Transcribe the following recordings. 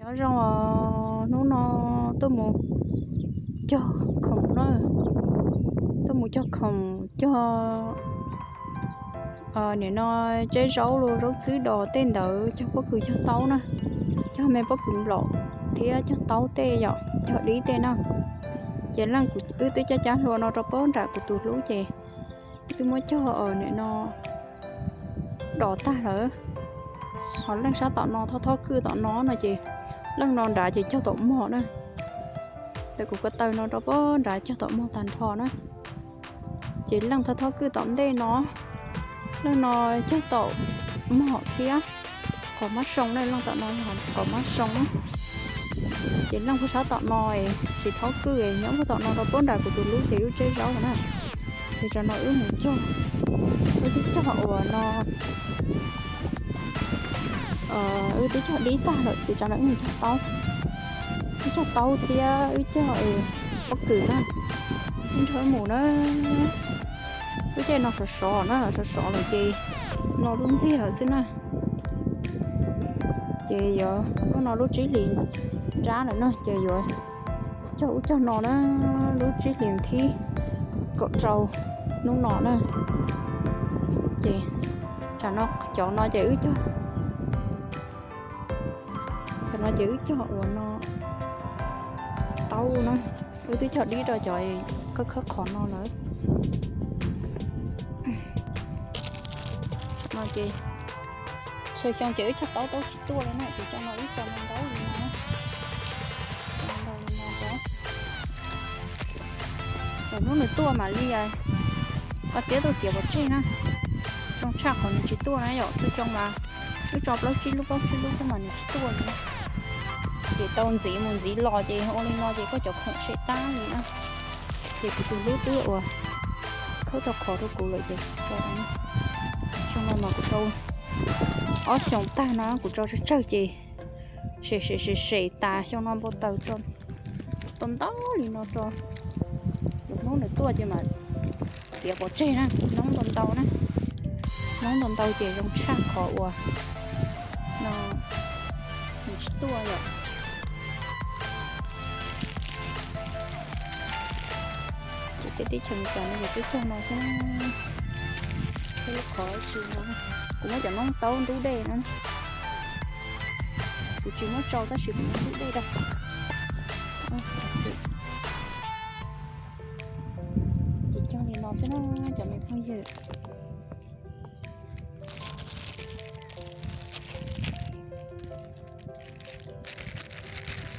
Nyob zoo os, hnub no tuaj mus cog khoom na, tuaj mus cog khoom, cog nim no tseb zaub los zaub txhwb dos tej ntawd, cog pob kws cog taub na, cog me pob kws nplaum thiab cog taub tej yom, cog dib tej na. Ces leej kuv wb twb cab cab hlua no rau pob nram kuv tus hlub ces wb twb muab cog nim no dos tag lawm. Ho leej sab tom no thob thob kwj tom no no ces leej no nrad ces cog taum mog na. Ntawm kuv ko taw no rau pob nrad cog taum mog tag nrho na. Ces leej thob thob kwj tom ntej no, leej no cog taum mog thiab qos mab soo na, leej tom no yog qos mab soo na. Ces leej puag sab tom no tsis thob kwj, nyob puag tom no rau pob nram kuv tus hlub ces wb tseb zaub na. Ces tsam no wb mus cog, wb twb cog uas no, wb twb cog dib tag lawm ces tsam no wb mus cog taub, wb cog taub thiab wb cog pob kws na, wb nrog wb mus na. Wb tej no sov sov na, sov sov lawm ces no twb ntxiag lawm xwb na. Ces yuav lub no lub tsib hlis nrab lawm na ces yuav cog ub cog no na, lub tsib hlis thib kaum rau hnub no na. Ces tsam no cov no ces wb cog, tsam no ces wb cog uas no taub na, wb twb cog dib rau cov khawb khawb qhov no lawm. No ces tshaw xyoo ces wb cog taub taub tsis tuaj li na, ces tsam no wb tso ntau li no, tso ntau li no rau. Thaum hnub nws tuaj mam li, o, txiav tuaj txiav pov tseg na. Zoo tshaj qhov nws tsis tuaj na yom, txhua xyoo mas wb tso plaub tsib lub plaub tsib lub xwb mas nws tsis tuaj li. Ces tau ntxiv mus ntxiv los ces ua li no ces koj cov khoom sem tag li na. Ces kuv tus hlub twb ua khawb tau qhov rau kuv lawm ces tso, xyoo no mas kuv tau ob xyoos tag no kuv tso tsawg tsawg ces sem sem sem sem tas xyoo no npau taws tso tau ntau li no tso. Hnub nws tuaj ces mam txiav pov tseg na, noob ntau ntau na. Noob ntau ntau ces zoo tshaj qhov uas no nws tsis tuaj yom. Ces peb teb chaws Amelikas no ces twb cog no xwb, tej lub qhov tsis no. Kuv muab cov noob taub ntub dej na, kuv tsis muab tsau tab sis kuv muab ntub dej rau. Ces cog li no xwb na cov me phooj ywg.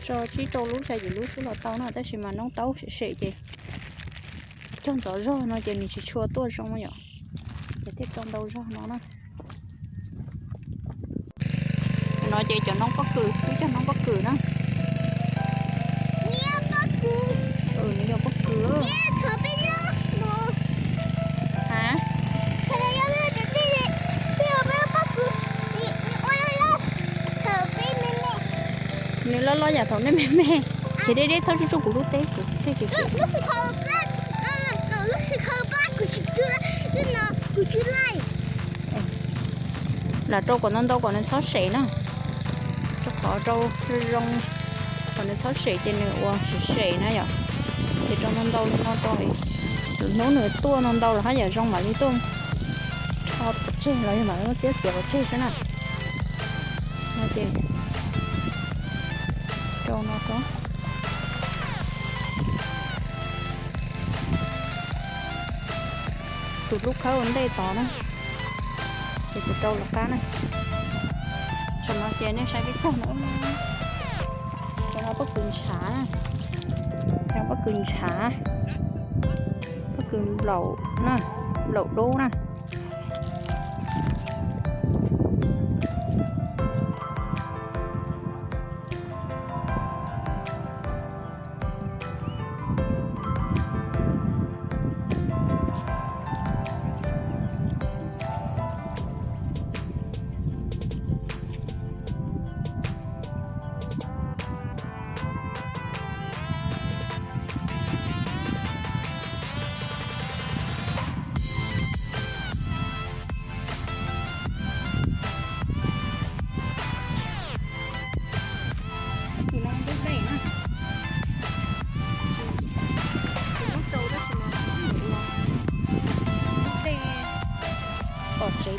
Tso tsib rau lub xya yim lub xwb los tau na, tab sis mas noob taub sem sem ces cog ntxov zog no ces nws tsis tshua tuaj zoo yom, ces thiaj tso ntau zog no na. No ces cov noob pob kws, wb cog noob pob kws na. Nws yog pob kws. Ha? Nws loj loj yam thaum nej me me. Ces deb deb txhob tsuj tsuj kuv lub teb, kuv teb tsis. Lam rau kom ntau ntau kom nws txhob sem na. Rau qhov rau zoo kom nws txhob sem ces nws ua sem sem na yom. Ces rau ntau ntau li no rau, lwm hnub nws tuaj ntau ntau los haj yam zoo mam li tuaj rho pov tseg los yog mam li muab txiab txiav pov tseg xwb na. No ces rau no rau. Tus lub khawb ua ntej tod na, ces kuv rau lawv qab na. Tsam no ces nej saib peb cog na, tsam no pob kws ntshav, pob kws ntshav, pob kws nplaum na, nplaum dub na.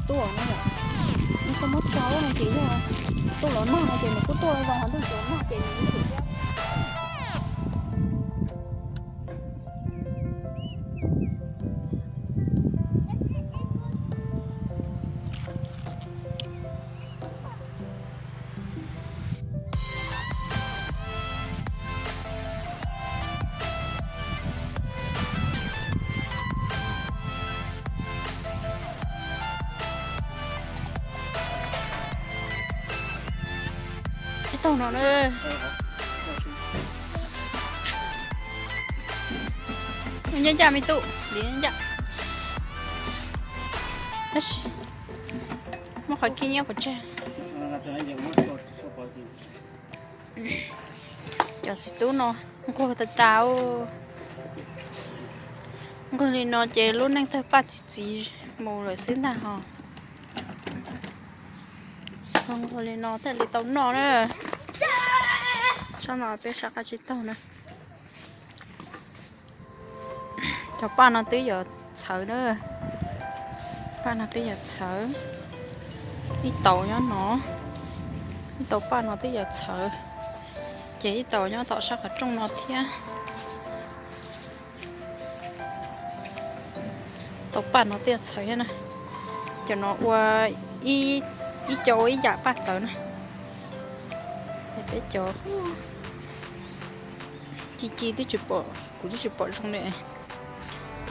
tuaj no yom. Nws tau muab tso no ces yog tuaj los nag no ces nws kuj tuaj zoo, ho ntuj tsaus nag ces nws ib txwm thiab. Tsis tau no na. Nyob ncaj me tub, nyob ncaj. Tab sis muab qhov khib nyiab pov tseg. Cov txiv tub no nquag tas tas. Nquag li no ces lub neej tawg paj txi txiv mus lawm xwb ntag ho. Nquag li no thiaj li tau noj na. Sab no peb sab qab tsib taug na. Cov paj no twb yuav txhawv na. Paj no twb yuav txhawv. Ib tau nyob no, ib tau paj no twb yuav txhawv, ces ib tau nyob tom sab qhov rooj no thiab. Tau paj no twb yuav txhawv thiab na. Cov no ua ib co ua ib yam paj txawv na. Peb cov ci ci twb tsis pom, kuv twb tsis pom zoo li.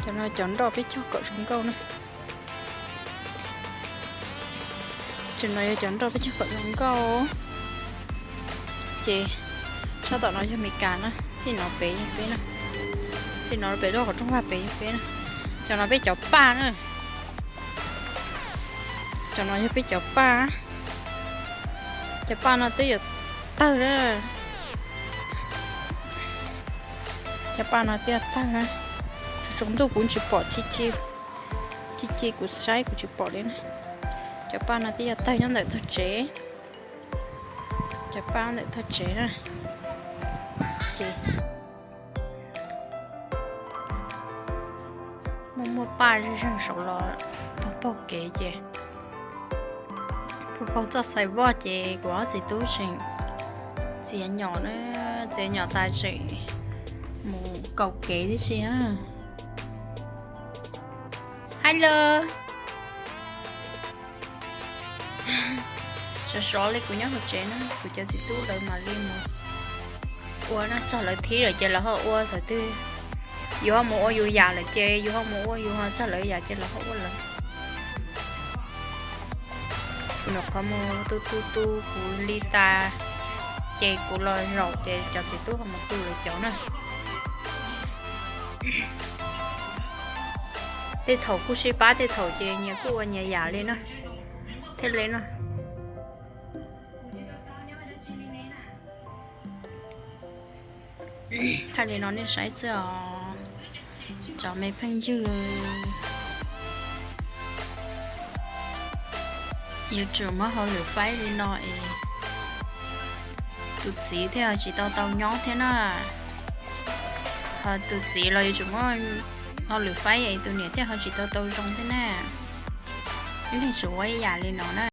Cov no cov nroj peb cog kom zoo nkauj na. Cov no yog cov nroj peb cog kom zoo nkauj. Ces sab tom no yog Meskas na, txij no pem yog peb na, txij no pem lub qhov rooj vag pem yog peb na. Cov no peb cov paj na. Cov no yog peb cov paj. Cov paj no twb yuav tawg na. Cov paj no twb yuav tawg na. Tsaus ntuj kuv tsis pom, ci ci kuv saib kuv tsis pom li na. Cov paj no twb yuav tawg nyob ntawm tog tsev. Cov paj ntawm tog tsev na. Ces muaj muaj paj zeeg zeeg saud los paug paug kev ces, paug paug txoj xais voj ces kuv ob txiv tub tseem txiav nyom na, txiav nyom tas tseem mus kaum kev tib si na. Hello. Sov sov li kuv nyob hauv tsev na, kuv cov txiv tub lawv mam li mus ua na, txog lawv thib lawm ces lawv ho ua thaum twg. Yus ho mus ua yus yam lawm ces yus ho mus ua yus, ho txog lawv yam ces lawv ho ua lawv. Kuv nyuam qhuav mus tu tu tu kuv li tas ces kuv los zaum ces cov txiv tub ho mus tu lawv cov na. Tej thaum kuj sib pab, tej thaum ces nyias kuj ua nyias yam li na. Thiaj li no. Thaij li no nej saib xwb os, cov me phooj ywg. Yuav tsum muab hauj lwm faib li no es tus txiv thiaj tsis tau tau nyob thiab na. Ho tus txiv los yuav tsum muab hauj lwm faib es tus niam thiaj ho tsis tau tau zoo thiab na. Ib leeg tsuas ua ib yam li no na.